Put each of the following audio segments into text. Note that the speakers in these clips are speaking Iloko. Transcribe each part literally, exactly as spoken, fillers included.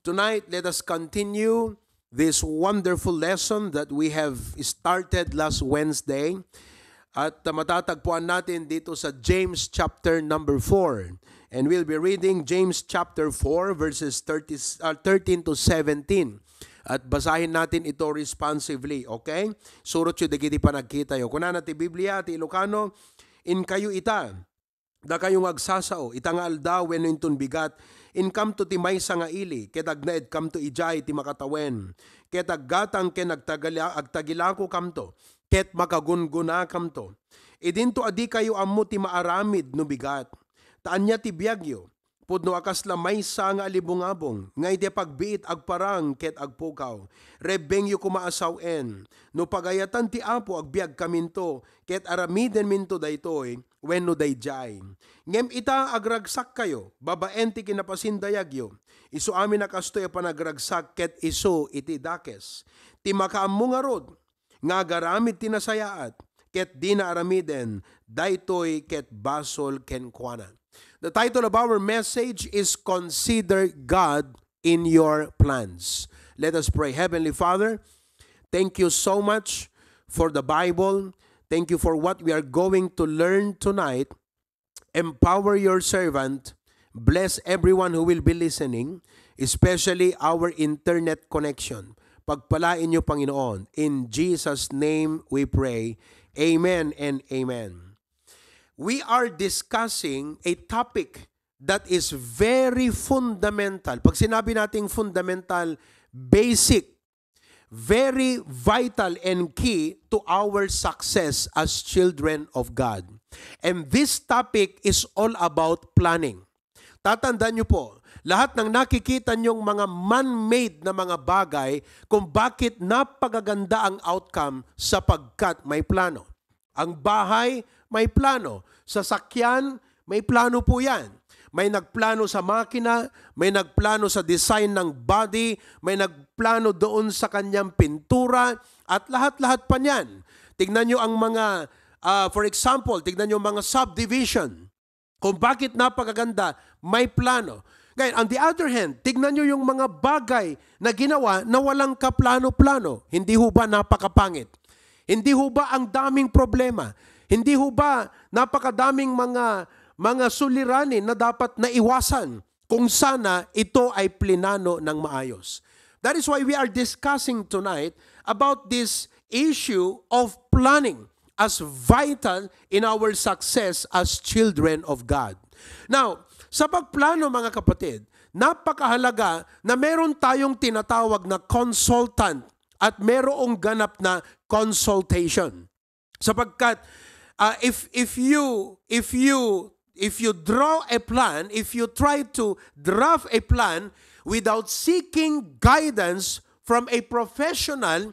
Tonight, let us continue this wonderful lesson that we have started last Wednesday. At uh, matatagpuan natin dito sa James chapter number four. And we'll be reading James chapter four, verses thirty, uh, thirteen to seventeen. At basahin natin ito responsively, okay? Surotyo dagiti panagkitayo. Kunana ti Biblia, ti Ilocano, "Inkayo ita, dakayo nga agsasao, ita nga aldaw wenno inton bigat, inkamto ti maysa nga ili, ket agnaedkamto idiay ti makatawen, ket aggatang ken agtagila-, agtagilakokamto, ket makagungunakamto. Idinto a dikayo ammo ti maaramid no bigat. Ta ania ti biagyo? Pudno a kasla maysa nga alibungabong, nga idi pagbiit agparang ket agpukaw. Rebbengyo koma a sawen. No pagayatan ti Apo, agbiagkaminto, ket aramidenminto daytoy wenno daydiay. Ngem ita, agragsakkayo babaen ti kinapasindayagyo. Isu amin a kastoy a panagragsak ket isu iti dakes. Ti makaammo ngarud nga agaramid ti nasayaat, ket dina aramiden, daytoy ket basol kenkuana." The title of our message is Consider God in Your Plans. Let us pray. Heavenly Father, thank you so much for the Bible. Thank you for what we are going to learn tonight. Empower your servant. Bless everyone who will be listening, especially our internet connection. Pagpalain niyo, Panginoon. In Jesus' name we pray. Amen and amen. We are discussing a topic that is very fundamental. Pag sinabi nating fundamental, basic, very vital and key to our success as children of God. And this topic is all about planning. Tatandaan niyo po, lahat ng nakikita niyong mga man-made na mga bagay kung bakit napagaganda ang outcome, sapagkat may plano. Ang bahay, may plano. Sasakyan, may plano po yan. May nagplano sa makina, may nagplano sa design ng body, may nagplano doon sa kanyang pintura, at lahat-lahat pa niyan. Tignan nyo ang mga, ah, for example, tignan nyo mga subdivision. Kung bakit napakaganda, may plano. Ngayon, on the other hand, tignan nyo yung mga bagay na ginawa na walang kaplano-plano. Hindi ho ba napakapangit? Hindi ho ba ang daming problema? Hindi ho ba napakadaming mga, mga suliranin na dapat naiwasan kung sana ito ay plinano ng maayos? That is why we are discussing tonight about this issue of planning as vital in our success as children of God. Now, sa pagplano, mga kapatid, napakahalaga na meron tayong tinatawag na consultant at merong ganap na consultation. Sapagkat, ah, if, if you, if you, if you draw a plan, if you try to draft a plan without seeking guidance from a professional,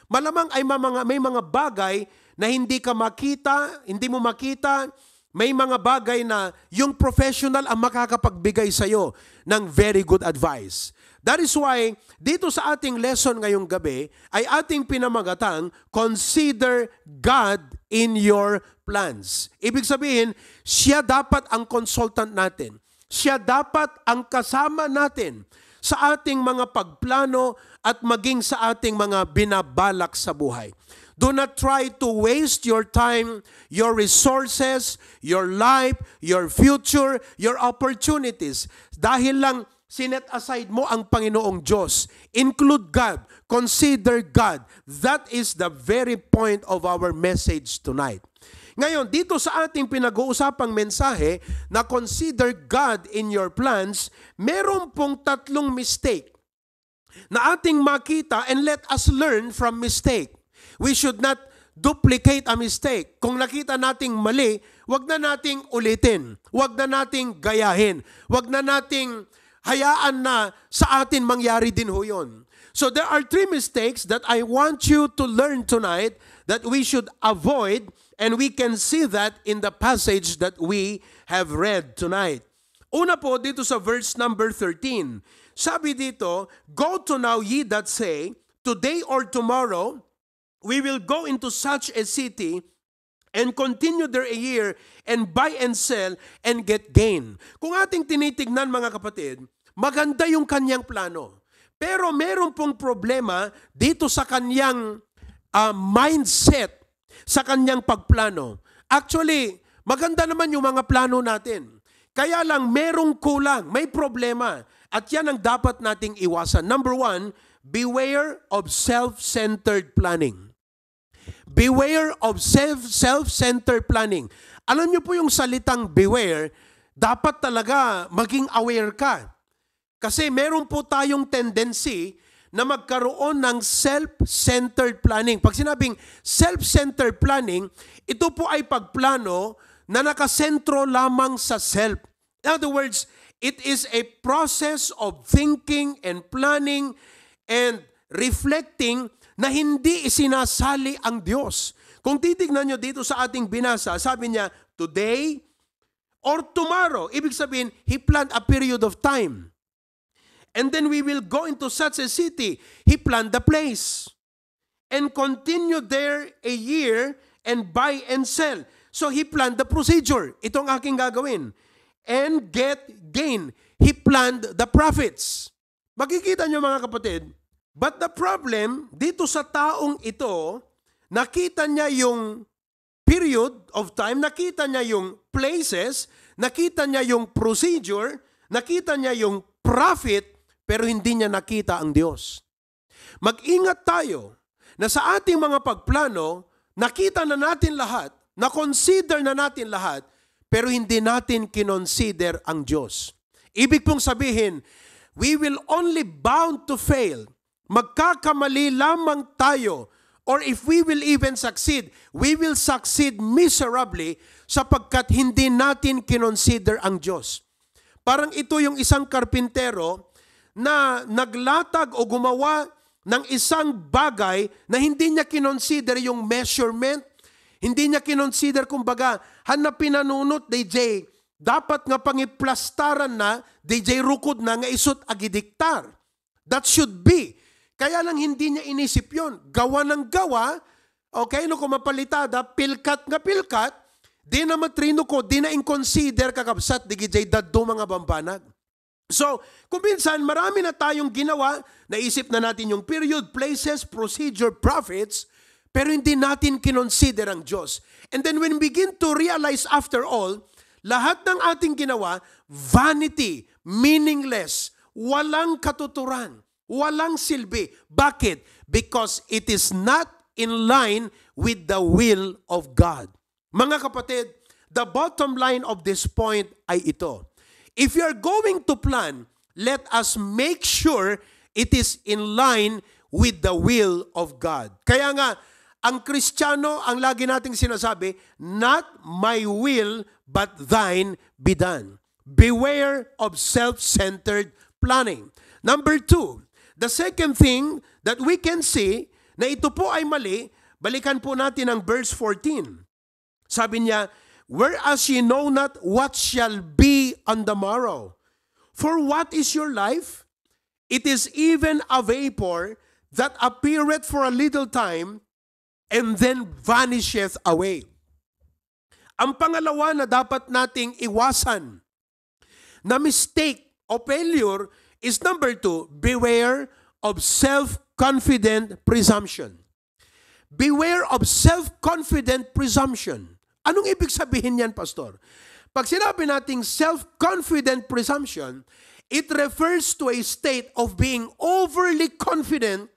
malamang ay ma-, mga, may mga bagay na hindi ka makita, hindi mo makita, may mga bagay na yung professional ang makakapagbigay sa'yo ng very good advice. That is why, dito sa ating lesson ngayong gabi, ay ating pinamagatang, "Consider God in your plans." Ibig sabihin, siya dapat ang consultant natin. Siya dapat ang kasama natin sa ating mga pagplano at maging sa ating mga binabalak sa buhay. Do not try to waste your time, your resources, your life, your future, your opportunities. Dahil lang sinet aside mo ang Panginoong Diyos. Include God. Consider God. That is the very point of our message tonight. Ngayon, dito sa ating pinag-uusapang mensahe na "Consider God in your plans," meron pong tatlong mistake na ating makita, and let us learn from mistake. We should not duplicate a mistake. Kung nakita nating mali, wag na nating ulitin. Wag na nating gayahin. Wag na nating hayaan na sa atin mangyari din ho yun. So there are three mistakes that I want you to learn tonight that we should avoid, and we can see that in the passage that we have read tonight. Una po, dito sa verse number thirteen. Sabi dito, "Go to now, ye that say, 'Today or tomorrow, we will go into such a city and continue there a year and buy and sell and get gain.'" Kung ating tinitignan, mga kapatid, Maganda yung kanyang plano. Pero meron pong problema dito sa kanyang, ah, mindset, sa kanyang pagplano. Actually, maganda naman yung mga plano natin. Kaya lang, merong kulang, may problema. At yan ang dapat nating iwasan. Number one, beware of self-centered planning. Beware of self, self-centered planning. Alam niyo po yung salitang beware, dapat talaga maging aware ka. Kasi meron po tayong tendency na magkaroon ng self-centered planning. Pag sinabing self-centered planning, ito po ay pagplano na nakasentro lamang sa self. In other words, it is a process of thinking and planning and reflecting na hindi isinasali ang Diyos. Kung titignan nyo dito sa ating binasa, sabi niya, "Today or tomorrow." Ibig sabihin, he planned a period of time. "And then we will go into such a city." He planned the place. "And continue there a year and buy and sell." So he planned the procedure. "Ito ang aking gagawin." "And get gain." He planned the profits. Makikita nyo, mga kapatid, but the problem, dito sa taong ito, nakita niya yung period of time, nakita niya yung places, nakita niya yung procedure, nakita niya yung profit, pero hindi niya nakita ang Diyos. Mag-ingat tayo na sa ating mga pagplano, nakita na natin lahat, na-consider na natin lahat, pero hindi natin kinonsider ang Diyos. Ibig pong sabihin, we will only bound to fail. Magkakamali lamang tayo, or if we will even succeed, we will succeed miserably sapagkat hindi natin kinonsider ang Diyos. Parang ito yung isang karpintero na naglatag o gumawa ng isang bagay na hindi niya kinonsider yung measurement, hindi niya kinonsider, kumbaga, han na pinanunot, D J, dapat nga pangiplastaran na, D J, rukod na nga isut agidiktar. That should be. Kaya lang hindi niya inisip yon. Gawa ng gawa, okay, no, kung mapalitada, pilkat nga pilkat, di na matrino ko, di na in-consider, kakabsat, di gijay daduma nga bambanag. So, kung minsan, marami na tayong ginawa, naisip na natin yung period, places, procedure, profits, pero hindi natin kinonsider ang Diyos. And then when we begin to realize, after all, lahat ng ating ginawa, vanity, meaningless, walang katuturan, walang silbi. Bakit? Because it is not in line with the will of God. Mga kapatid, the bottom line of this point ay ito. If you are going to plan, let us make sure it is in line with the will of God. Kaya nga, ang Kristiyano, ang lagi nating sinasabi, "Not my will, but thine be done." Beware of self-centered planning. Number two, the second thing that we can see na ito po ay mali, balikan po natin ang verse fourteen. Sabi niya, "Whereas ye know not what shall be on the morrow. For what is your life? It is even a vapor that appeareth for a little time and then vanisheth away." Ang pangalawa na dapat nating iwasan na mistake o failure is, number two, beware of self-confident presumption. Beware of self-confident presumption. Anong ibig sabihin yan, Pastor? Pag sinabi nating self-confident presumption, it refers to a state of being overly confident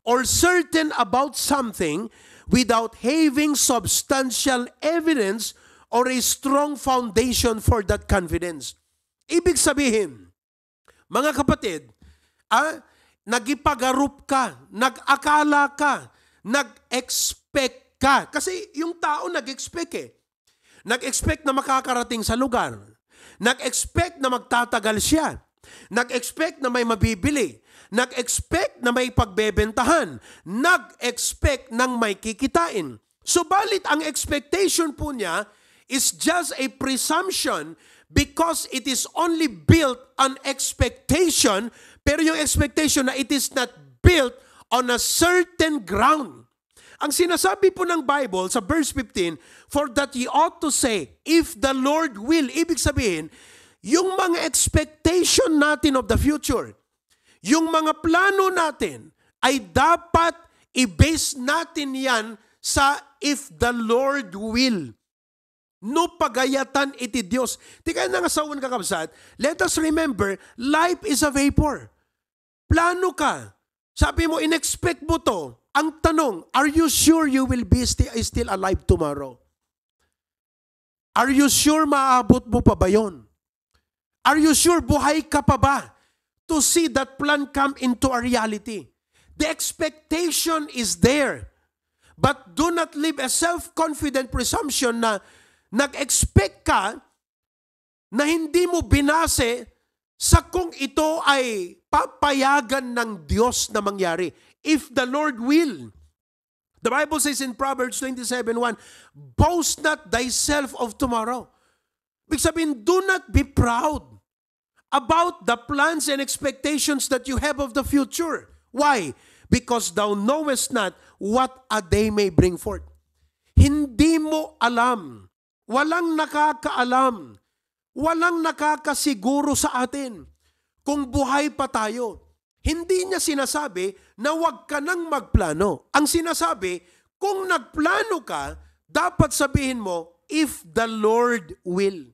or certain about something without having substantial evidence or a strong foundation for that confidence. Ibig sabihin, mga kapatid, ah, nagipagarup ka, nag-akala ka, nag-expect ka. Kasi yung tao nag-expect eh. Nag-expect na makakarating sa lugar. Nag-expect na magtatagal siya. Nag-expect na may mabibili. Nag-expect na may pagbebentahan. Nag-expect ng may kikitain. Subalit ang expectation po niya is just a presumption because it is only built on expectation, pero yung expectation na it is not built on a certain ground. Ang sinasabi po ng Bible sa verse fifteen, "For that ye ought to say, if the Lord will," ibig sabihin, Yung mga expectation natin of the future, yung mga plano natin, ay dapat i-base natin yan sa if the Lord will. No pagayatan iti Dios. Ti kayatna nga sawen, kakabsat, let us remember, life is a vapor. Plano ka. Sabi mo, in-expect mo to. Ang tanong, are you sure you will be sti-, still alive tomorrow? Are you sure maabot mo pa ba yon? Are you sure buhay ka pa ba to see that plan come into a reality? The expectation is there. But do not live a self-confident presumption na nag-expect ka na hindi mo binase sa kung ito ay papayagan ng Diyos na mangyari. If the Lord will. The Bible says in Proverbs twenty-seven one, "Boast not thyself of tomorrow." Ibig sabihin, do not be proud about the plans and expectations that you have of the future. Why? Because thou knowest not what a day may bring forth. Hindi mo alam. Walang nakakaalam. Walang nakakasiguro sa atin kung buhay pa tayo. Hindi niya sinasabi na wag ka nang magplano. Ang sinasabi, kung nagplano ka, dapat sabihin mo, "If the Lord will."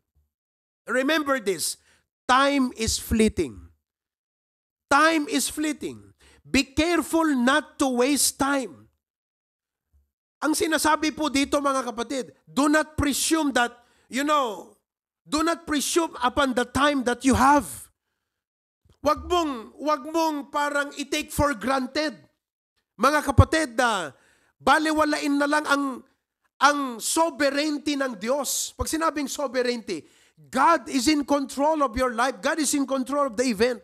Remember this, time is fleeting. Time is fleeting. Be careful not to waste time. Ang sinasabi po dito, mga kapatid, do not presume that, you know, do not presume upon the time that you have. Wag mong, wag mong parang i-take for granted. Mga kapatid, ah, baliwalain na lang ang, ang sovereignty ng Diyos. Pag sinabing sovereignty, God is in control of your life. God is in control of the event.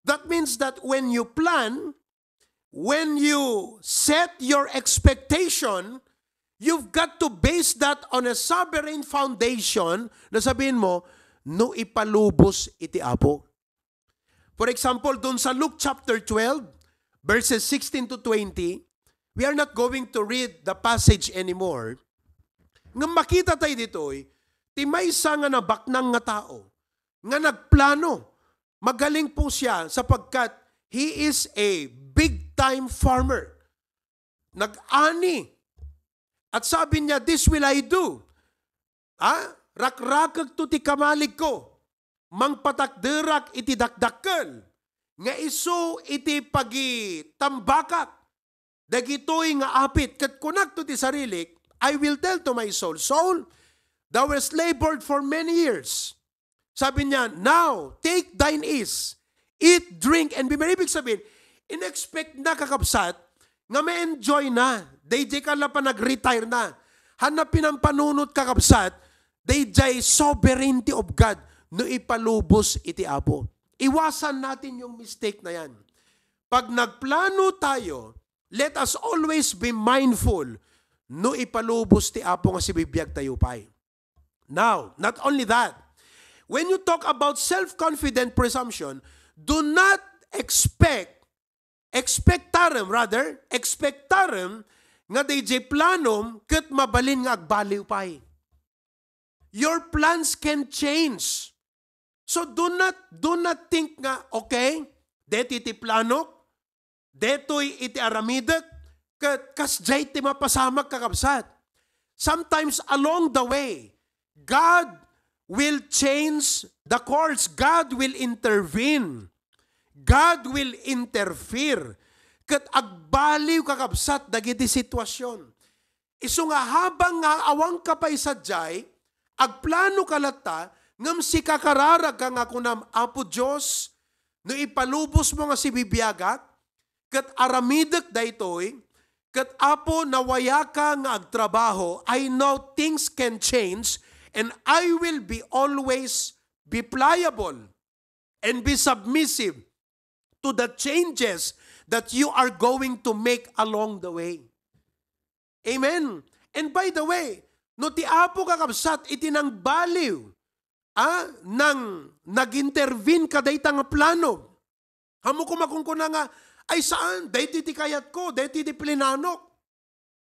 That means that when you plan, when you set your expectation, you've got to base that on a sovereign foundation na sabihin mo, "No ipalubos iti Apo." For example, dun sa Luke chapter twelve, verses sixteen to twenty, we are not going to read the passage anymore. Nga makita tayo ditoy, ti maysa nga nabaknang nga tao, nga nagplano, magaling po siya sapagkat he is a big time farmer. Nag-ani. At sabi niya, "This will I do." Ha? "Rakrakekto ti kamaligko. Mangpatakderak iti dakdakkel nga isu iti pagitambakak dagitoy nga apit, ket kunakto ti sarilik, I will tell to my soul, 'Soul, thou hast labored for many years.'" Sabi niya, "Now, take thine ease. Eat, drink, and be merry." Ibig sabihin, in-expect na, kakabsat, nga ma-enjoy na. Dayjay ka la pa nag-retire na. Hanna pinampanunot, kakabsat, dayjay sovereignty of God no ipalubos iti Apo. Iwasan natin yung mistake na yan. Pag nagplano tayo, let us always be mindful no ipalubos ti Apo nga sibibiag tayo pay. Now, not only that, when you talk about self-confident presumption, do not expect, expectarem, rather, expectarem nga dayjay planom ket mabalin nga agbaliw pay. Your plans can change. So do not, do not think nga, "Okay, deti ti planok, detoy iti aramidek, ket kasdiay ti mapasamak," kakabsat. Sometimes along the way, God will change the course. God will intervene. God will interfere. Ket agbaliw, kakabsat, dagiti sitwasyon. Isu nga habang nga awan ka pay sadiay, agplano ka latta, ngem sika kararag ka nga kunam, "Apo Dios, no ipalubos mo nga sibibiagak, ket aramidek daytoy, ket Apo, nawaya ka nga agtrabaho, I know things can change, and I will be always be pliable and be submissive to the changes that you are going to make along the way." Amen. And by the way, no ti Apo, kakabsat, iti nangbaliw, ah, nang nag-intervene kadayta nga plano, ammok koma kunkuna nga, "Ay, saan, daytoy ti kayatko, daytoy ti plinanok,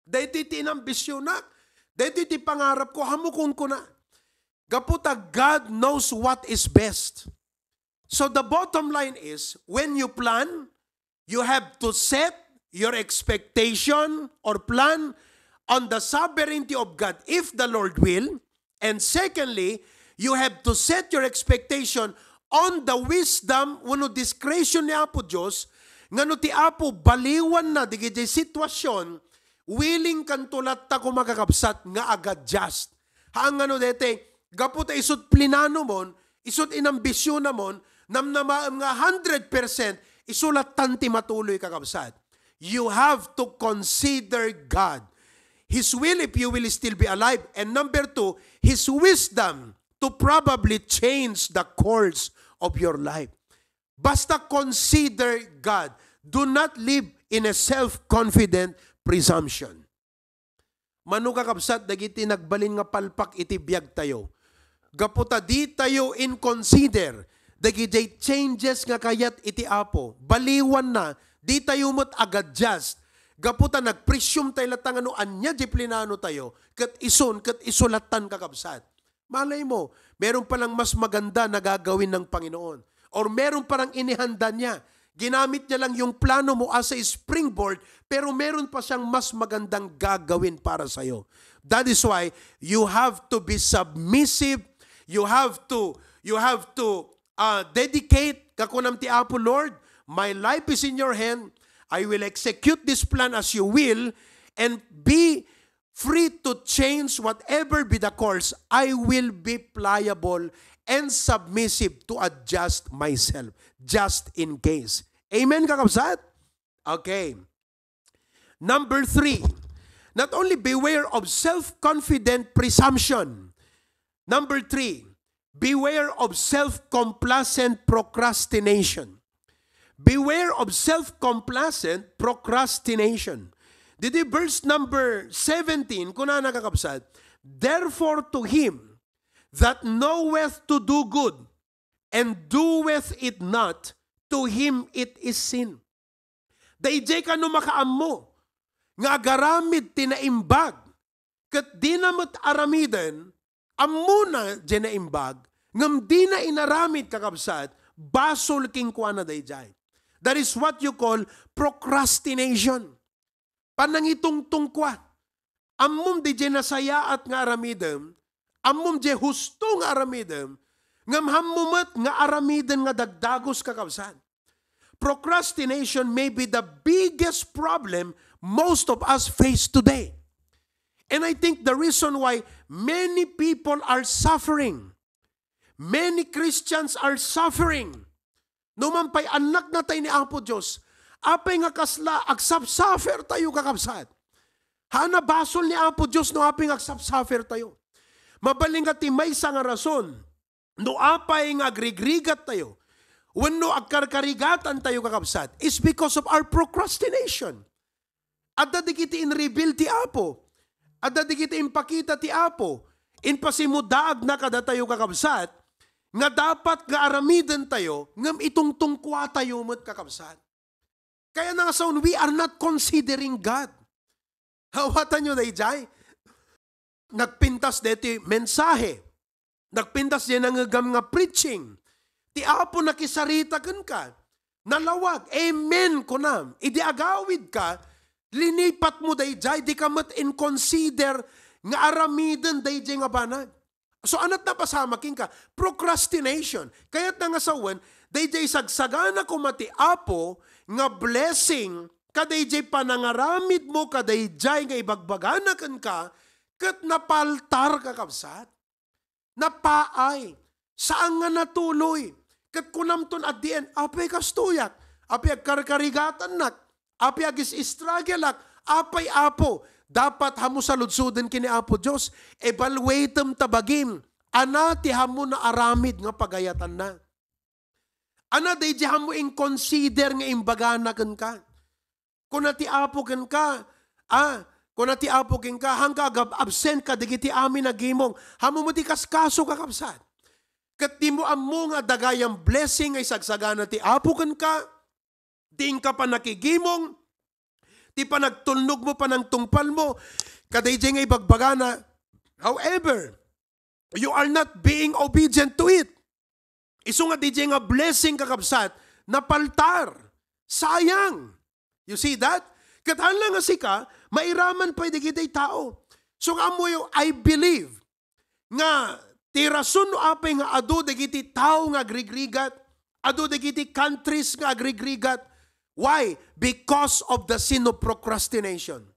daytoy ti inambisionak, daytoy ti pangarapko," ammok kunkuna. Gapu ta God knows what is best. So the bottom line is, when you plan, you have to set your expectation or plan on the sovereignty of God, if the Lord will. And secondly, you have to set your expectation on the wisdom wenno discretion ni Apo Dios, nga no ti Apo baliwanna dagiti sitwasyon, willing kanto latta koma, kakabsat, nga ag-adjust. Haan nga no daytoy, gapu ta isut' plinanomon, isut' inambisionamon, namnamaem nga hundred percent, isu lattan ti matuloy, kakabsat. You have to consider God. His will, if you will still be alive. And number two, His wisdom to probably change the course of your life. Basta consider God. Do not live in a self-confident presumption. Mano, kakabsat, dagiti nagbalin nga palpak iti biagtayo. Gapu ta ditayo in-consider dagiti changes nga kayat iti Apo. Baliwanna, ditayo met ag-adjust. Gapu ta nagpresume tayo latta nga no ania di plinano tayo, ket isun, ket isu lattan, kakabsat. Malay mo, meron palang mas maganda na gagawin ng Panginoon. Or meron palang inihanda niya. Ginamit niya lang yung plano mo as a springboard, pero meron pa siyang mas magandang gagawin para sa'yo. That is why you have to be submissive. You have to, you have to uh, dedicate, kakunam ti Apo, "Lord, my life is in your hand. I will execute this plan as you will," and be free to change whatever be the course. I will be pliable and submissive to adjust myself just in case. Amen, kakabsat? Okay. Number three, not only beware of self-confident presumption. Number three, beware of self-complacent procrastination. Beware of self-complacent procrastination. Didi verse number seventeen, kunana, kakabsat, "Therefore to him that knoweth to do good and doeth it not, to him it is sin." Daydiay kano makaammo nga agaramid ti naimbag, ket dina met aramiden, ammona diay naimbag, ngem dina inaramid, kakabsat, basol kenkuana daydiay. That is what you call procrastination. Panangitungtungkua. Ammom diay nasayaat nga aramidem, ammom diay husto nga aramidem, ngem ammo met nga aramiden nga dagdagus, kakabsat. Procrastination may be the biggest problem most of us face today. And I think the reason why many people are suffering, many Christians are suffering. No man pay, annakna tayo ni Apo Dios, apay nga kasla agsuffer tayo, kakabsat? Haan a basol ni Apo Dios no apay nga agsuffer tayo. Mabalin nga ti maysa nga rason no apay nga agrigrigat tayo wenno agkarkarigatan tayo, kakabsat, is because of our procrastination. Adda dagiti in-reveal ti Apo. Adda dagiti impakita ti Apo. Impasimudaagna kadatayo, kakabsat, nga dapat nga aramiden tayo, ngem itungtungkua tayo met, kakabsat. Kaya nga saon, we are not considering God. Hawatanyo daydiay? Nagpintas deti mensahe. Nagpintas diay nangegam nga preaching. Ti Apo nakisarita kenka. Nalawag. Amen, kunam. Idi agawidka, linipatmo daydiay, dika met in-consider nga aramiden daydiay nga banag. So, anat napasamak kenka? Procrastination. Kayatna nga sawen, daydiay sagsagana koma ti Apo nga blessing kadaydiay panangaramidmo kadaydiay nga ibagbagana kenka, ket napaltar, kakabsat. Napaay. Saan nga natuloy. Ket kunamton at the end, "Apay kastoyak? Apay agkarkarigatannak? Apay agis-struggleak? Apay, Apo?" Dapat ammo saludsoden ken ni Apo Dios. Evaluatem ta bagim. Ania ti ammo naaramid nga pagayatanna? Ania daydiay ammo in-consider nga imbagana kenka? Kuna ti Apo kenka, ah, kuna ti Apo kenka, "Haanka agab-, absent kadagiti amin a gimong." Ammo met ti kaskaso, kakabsat. Ket dimo ammo nga adda gayam blessing nga isagsagana ti Apo kenka, ti inka pannakigimong, ti panagtulnogmo, panangtungpalmo, kadaydiay nga ibagbagana. However, You are not being obedient to it. Isu nga D J nga blessing, kakabsat, napaltar. Sayang. You see that? Ket haan la nga sika, mairaman pay dagiti tao. So, nga ammoyo, I believe nga ti rason no apay nga adu dagiti tao nga agrigrigat, adu dagiti countries nga agrigrigat. Why? Because of the sin of procrastination.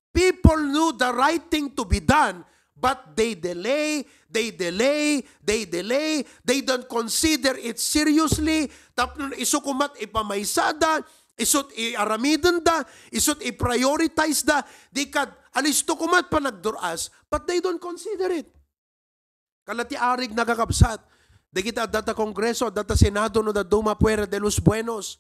People know the right thing to be done, but they delay, they delay, they delay. They don't consider it seriously. Tapno isu koma ti ipamaysada, isut iaramidenda, isut iprioritize da, di kad alisto koma ti panagdur-as, but they don't consider it. Kala ti arig, nakakabsat, dagiti adda ta Kongreso, adda ta Senado, no dadduma, fuera de los buenos.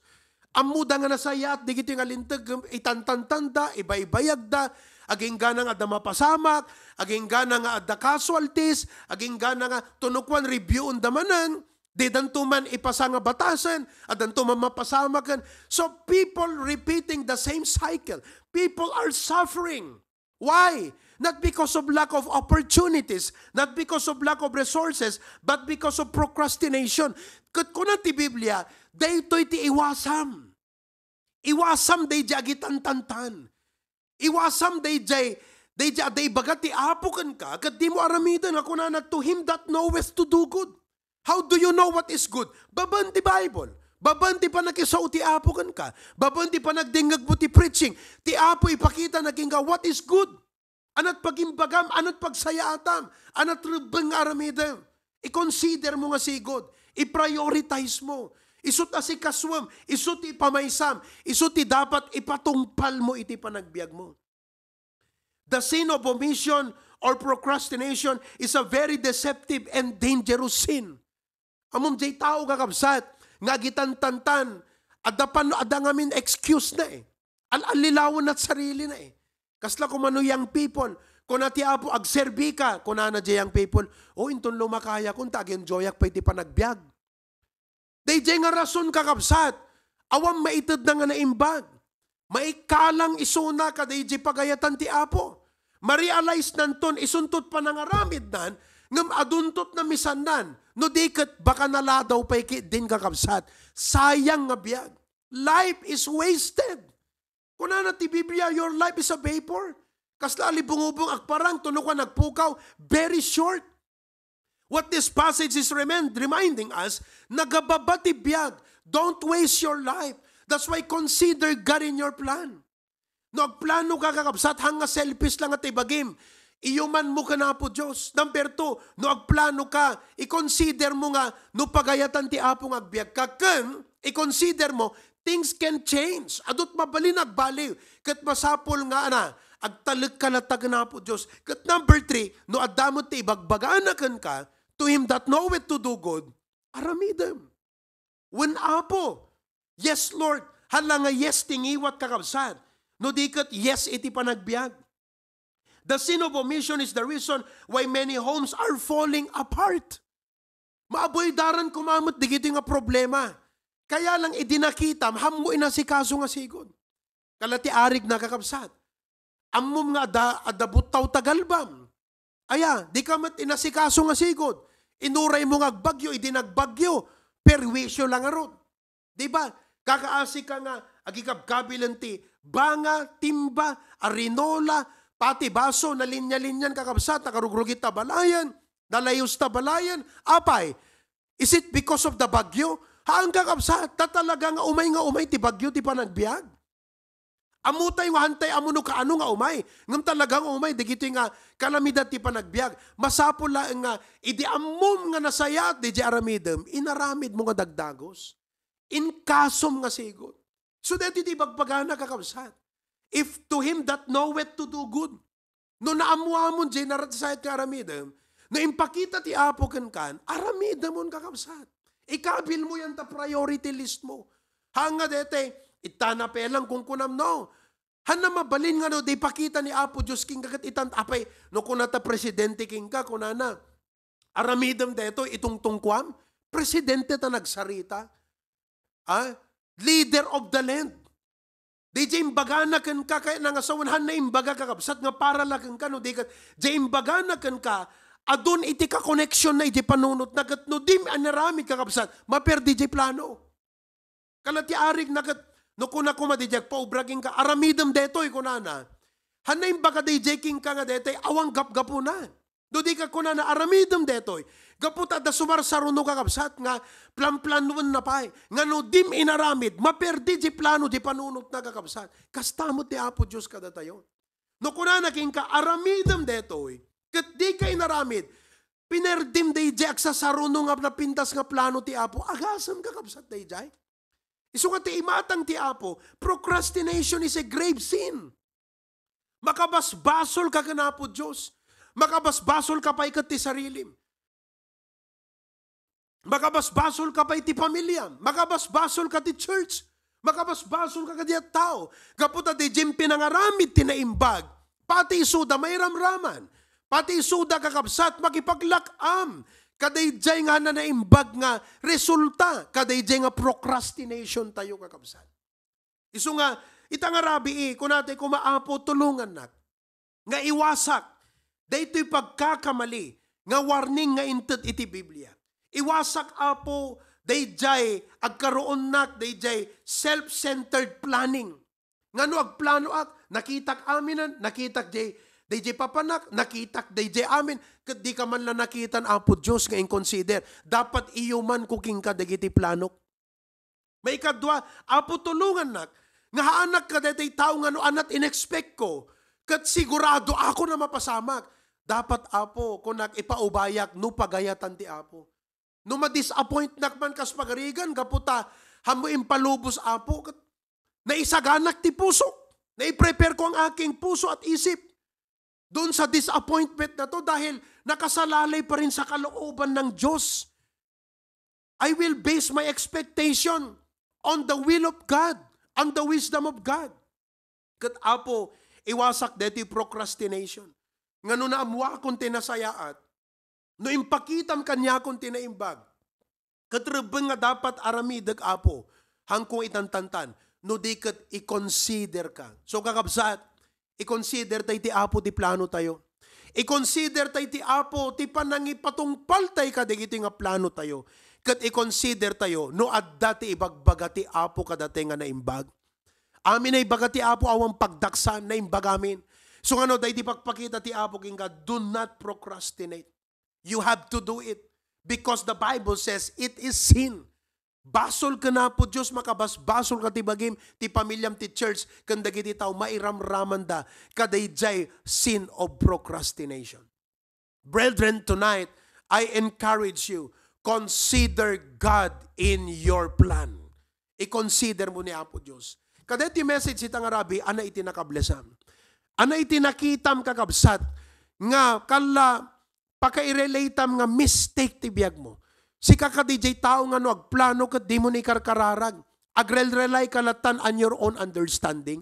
Ammoda nga nasayaat dagiti nga linteg, itantantanda, ibaybayagda, agingga nga adda mapasamak, agingga nga adda casualties, agingga nga tunukuan reviewenda manen, didanto man ipasa nga batasen, addanto man mapasamaken. So people repeating the same cycle. People are suffering. Why? Not because of lack of opportunities, not because of lack of resources, but because of procrastination. Ket kuna ti Biblia, daytoy ti iwasam. Iwasam daydiay agitantantan. Iwasam daydiay, daydiay adda ibaga ti Apo kenka, ket dimo aramiden nga kunana, "To him that knoweth to do good." How do you know what is good? Babaen ti Bible. Babaen ti pannakisao ti Apo kenka. Babaen ti panagdengngegmo ti preaching. Ti Apo ipakitana kenka what is good. Anat pagimbagam, anat pagsayaatam, anat rebbeng nga aramidem. I-consider mo nga sigud. I-prioritize mo. Isu ti asikasuem, isu ti ipamaysam, isu ti dapat ipatungpal mo iti panagbiag mo. The sin of omission or procrastination is a very deceptive and dangerous sin. Ammom, diay tao, kakabsat, nga agitantantan, adda pan-, adda ngamin excuse na eh. Al-allilawan na sarili na eh. Kasla koma no young people, kuna ti Apo, "Agserbi ka," kunana diay young people, "O, inton lumakayakon, ta ag-enjoyak pay ti panagbiag." Daydiay nga rason, kakabsat, awan maitedna nga naimbag. Maikalang isuna kadaydiay pagayatan ti Apo. Marealize nanton isunto ti panangaramidnan, ngem adunto ti namisannan. No di ket, baka naladaw pay ketdin, kakabsat. Sayang nga biag. Life is wasted. Kunana ti Biblia, "Your life is a vapor." Kasla alibungubong agparang, tunukuan agpukaw, very short. What this passage is remind-, reminding us, nagababa ti biag. Don't waste your life. That's why consider God in your plan. No agplano ka, kakabsat, haan nga selfish lang nga ti bagim. Iyuman mo ken Apo Dios. Number two, no agplano ka, i-consider mo nga no pagayatan ti Apo nga agbiag ka, ken i-consider mo, things can change. Adut mabalin agbaliw, ket masapul nga, ana, agtalek ka latta ken Apo Dios. Ket number three, no adda met ti ibagbagana kenka, "To him that knoweth to do good, aramidem." Wen, Apo. Yes, Lord. Hala nga yes ti ngiwat, kakabsat. No di ket yes iti panagbiag. The sin of omission is the reason why many homes are falling apart. Maaboydaran koma met dagiti nga problema. Kaya lang idi nakitam, hammo inasikaso nga sigud. Kala ti arig, nakakabsat. Ammom nga adda, adda buttaw ta galbam. Aya, di ka met inasikaso nga sigud. Inuray mo nga agbagyo, idi nagbagyo, perwisyo lang ngarud. Di ba? Kakaasi ka nga agikabkabilen ti banga, timba, arinola, pati baso, nalinya-linyan, kakabsat, nakarugrugit ta balayen, nalayus ta balayen. Apay, is it because of the bagyo? Haan, kakabsat, ta talaga nga umay nga umay ti bagyo ti panagbiag. Ammotay nga hantay ammo no kaano nga umay. Ngem talaga nga umay, dagitoy nga kalamidad ti panagbiag. Masapul laeng nga, idi ammom nga nasayaat daydiay aramidem, inaramidmo nga dagdagus. Inkasom nga sigud. So, daytoy ti ibagbagana, kakabsat. "If to him that knoweth to do good." No naammoamon diay narasayat nga aramidem, no impakita ti Apo kenkan, aramidemon, kakabsat. Ikabil mo yan ta priority list mo. Haan nga daytoy, itan a pelang kunkunam, no. Haan a mabalin nga no, di pakita ni Apo Dios kenka ket itan, apay, no kuna ta presidente kenka, kunana, "Aramidem daytoy, itungtungkuam." Presidente ta nagsarita. Ah, leader of the land. Di diay imbagana kenka, kayatna nga sawen, haan na imbaga, kakabsat, nga para la kenka, no di ket, diay imbagana kenka, adun iti kakoneksionna iti panunotna, ket no dim inaramid, kakabsat, maperdi diay plano. Kala ti arik na ket, no kuna koma diay agpaubra kenka, "Aramidem detoy," kunana. Hanna imbaga daydiay kenka nga detoy awan gapgapuna. No di ka kunana, "Aramidem detoy." Gapu ta adda sumarsaruno, kakabsat, nga planplanuenna pay. Nga no dim inaramid, maperdi diay plano, diay panunotna, kakabsat. Kasta met ti Apo Dios kadatayo. No kunana kenka, "Aramidem detoy," ket di ka inaramid, pinerdim daydiay agsasaruno nga napintas nga plano ti Apo. Agasem, kakabsat, daydiay. Isu nga ti imatang ti Apo, procrastination is a grave sin. Makabasbasol ka ken Apo Dios. Makabasbasol ka pay ket ti sarilim. Makabasbasol ka pay ti pamiliam. Makabasbasol ka ti church. Makabasbasol ka kadi a tao. Gapu ta diay pinangaramid ti naimbag, pati isuda mairamraman. Pati isuda, kakabsat, makipaglak-am kadaydiay nga naimbag nga resulta kadaydiay nga procrastination tayo, kakabsat. Isu nga, ita nga rabii, kunatayo koma, "Apo, tulongannak nga iwasak daytoy pagkakamali nga warning nga inted iti Biblia. Iwasak, Apo, daydiay agkaruonnak daydiay self-centered planning." Nga no agplanoak, nakitak aminen, nakitak diay, daydiay papanak, nakitak daydiay amin, ket di ka man la nakitan, Apo Dios, nga inconsider. Dapat iyuman ko kenka dagiti planok. Maikadua, Apo, tulongannak nga haanak kadaytoy tao nga no anat inexpect ko, ket sigurado ako na mapasamak. Dapat, Apo, kunak, ipaubayak no pagayatan ti Apo. No ma-disappointnak man kas pagarigan, gapu ta hammo impalubos, Apo, ket naisaganak ti pusok. Naiprepare ko ang aking puso at isip doon sa disappointment na to dahil nakasalalay pa rin sa kalooban ng Diyos. I will base my expectation on the will of God, on the wisdom of God. Ket, Apo, iwasak deti procrastination. Nga no naammuakon ti nasayaat, no impakitam kaniakon ti naimbag, ket rebbeng nga dapat aramidek, Apo, haanko itantantan, no di ket i-consider ka. So, kakabsat, i-consider tay ti Apo ti plano tayo. I-consider tay ti Apo ti panangipatungpal tay kadagiti nga plano tayo. Ket i-consider tayo no adda ti ibagbaga ti Apo kadati nga naimbag. Amin a ibaga ti Apo awan pagdaksan, naimbag amin. So, ngano, daydi pagpakita ti Apo kenka, do not procrastinate. You have to do it because the Bible says it is sin. Basol ken Apo Dios, makabasbasol ka ti bagim, ti pamilyam, ti church, ken dagiti tao mairamramanda kadaydiay sin of procrastination. Brethren, tonight, I encourage you, consider God in your plan. I-consider mo ni Apo Dios. Kada ti message ita nga rabii, ana iti nakablesam. Ana iti nakitam, kakabsat, nga kalla pakairelatam nga mistake ti biagmo. Sika kadi jay tao nga no agplano ket dimo ni karkararag. Agrel-rely ka latan on your own understanding.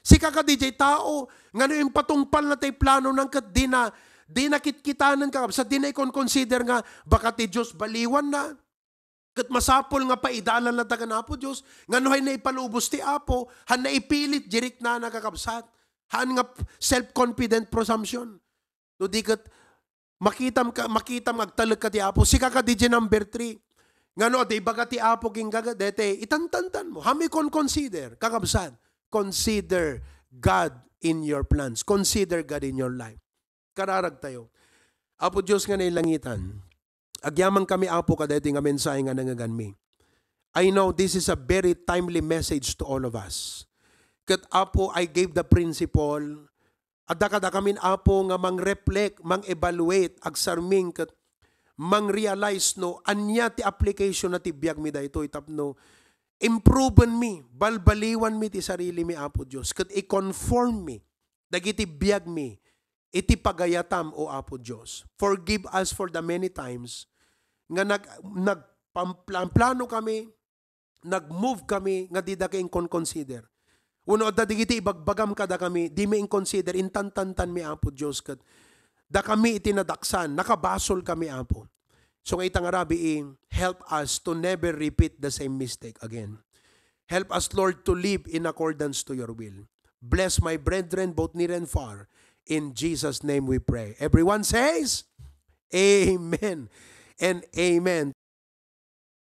Sika kadi jay tao nga no impatungpalna tay plano nang ket dina, dina kitkitanen, kakabsat, dina ikon-consider nga baka ti Dios baliwanna. Ket masapul nga paidalan latta ken Apo Dios, nga no hay naipalubos ti Apo, han naipilit, jiriknana, kakabsat. Han nga self-confident presumption. No di ket makitam ka, makitam nga agtalek ka ti Apo. Sika kadi jay number three. Nga no, adda ibaga ti Apo kenka dete, itantantan mo. Hami kon consider, kakabsat. Consider God in your plans. Consider God in your life. Kararag tayo. Apo Dios nga nailangitan, agyaman kami, Apo, kadaytoy nga mensahe nga nangngeganmi. I know this is a very timely message to all of us. Ket, Apo, I gave the principle, adda kadakamin, Apo, nga mang-reflect, mang-evaluate, agsarming, ket mang-realize no ania ti application na ti biagmi daytoy tapno improvenmi, balbaliwanmi ti sarilimi, Apo Dios, ket i-conformmi dagiti biagmi iti pagayatam, O Apo Dios. Forgive us for the many times nga nag-, nagpam-, plan-, plano kami, nag-move kami nga dida ka inkon-consider. Wenno adda dagiti ibagbagam kadakami, dimi in-consider, intantantanmi, Apo Dios, ket dakami iti nadaksan, nakabasol kami, Apo. So nga ita nga rabii, help us to never repeat the same mistake again. Help us, Lord, to live in accordance to your will. Bless my brethren, both near and far. In Jesus' name we pray. Everyone says, Amen and amen.